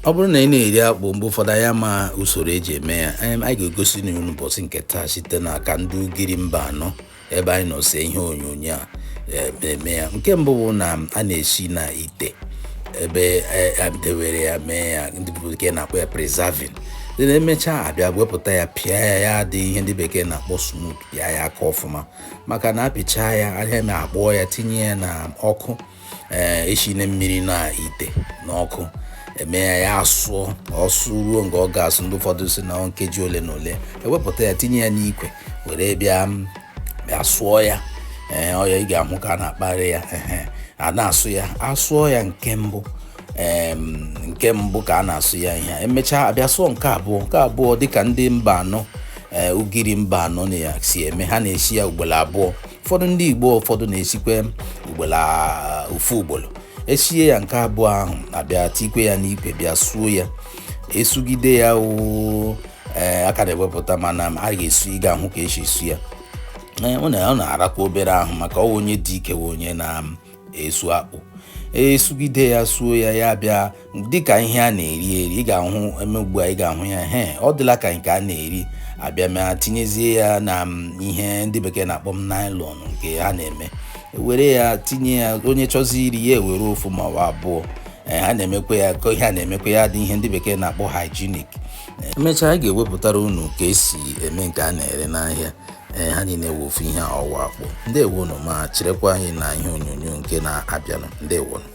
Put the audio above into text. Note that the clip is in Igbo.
Ọ bụrụ na ị na-eri akpụ, mgbe ụfọdụ anyị ama usoro eji eme ya. Anyị ga-egosi unu ụbọchị nke taa site n'aka ndị Ugiri Mbano, ebe anyị nọ see ihe onyonyo a eme ya. Nke mbụ bụ na a na-esi na ite ebe dewere ya mee ya, ndị bekee na-akpọ ya preserving. Emechaa, abịa wepụta ya, pịa ya, ya dị ihe ndị bekee na-akpọ smooth. Pịa ya aka ọfụma, maka na apịchaa ya ahịa eme, akpọọ ya, tinye ya na ọkụ. Ee, eshine mmiri na ite n'ọkụ, eme ya, ya asụọ. Ọsụ ruo nga ọ ga-asụ, ndị ụfọdụ si na nkeji ole na ole, ewepụta ya, tinye ya n'ikwe, were bịa bịa sụọ ya. Ee, ọya ị ga-ahụ ka a na-akparị ya. Ehe, a na-asụ ya, asụọ ya nke mbụ. Ee, nke mbụ ka a na-asụ ya ihe a. Emechaa, abịa sụọ nke abụọ. Nke abụọ, dịka ndị Mbano, ee, Ugiri Mbano na ya si eme, ha na-esi ya ugboro abụọ. Ụfọdụ ndị Igbo ụfọdụ na-esikwe ugboro ofu ugboro. Esie ya nke abụọ ahụ, abịa tikwe ya n'ikwe, bịa suo ya, esugide ya oo. Ee, aka na-ewepụta, mana a ga-esu, ị ga-ahụ ka esi esu ya. Ee, ọ na-arakwa obere ahụ, maka ọ onye dị ike wụ onye na-esu akpụ. Esugide ya, suo ya, ya bịa dịka ihe a na-eri eri. Ị ga-ahụ eme ugbu a, ị ga-ahụ ya. He, ọ dịla ka nke a na-eri. Abịa ma tinyezie ya na ihe ndị bekee na-akpọ m nylon, nke ha na-eme, were ya tinye ya. Onye chọzi iri ya, ewere ofu ma ọ bụ abụọ. Ee, ha na-emekwa ya ka ihe a na-emekwa ya dị ihe ndị bekee na-akpọ hygienic. Emechaa, anyị ga-ewepụtara unu ka esi eme nke a na-ere n'ahịa. Ee, ha niile wụ ofu ihe, ọwa akpụ. Ndewonu, ma cherekwa anyị na ihe onyonyo nke na-abịanụ. Ndewonu.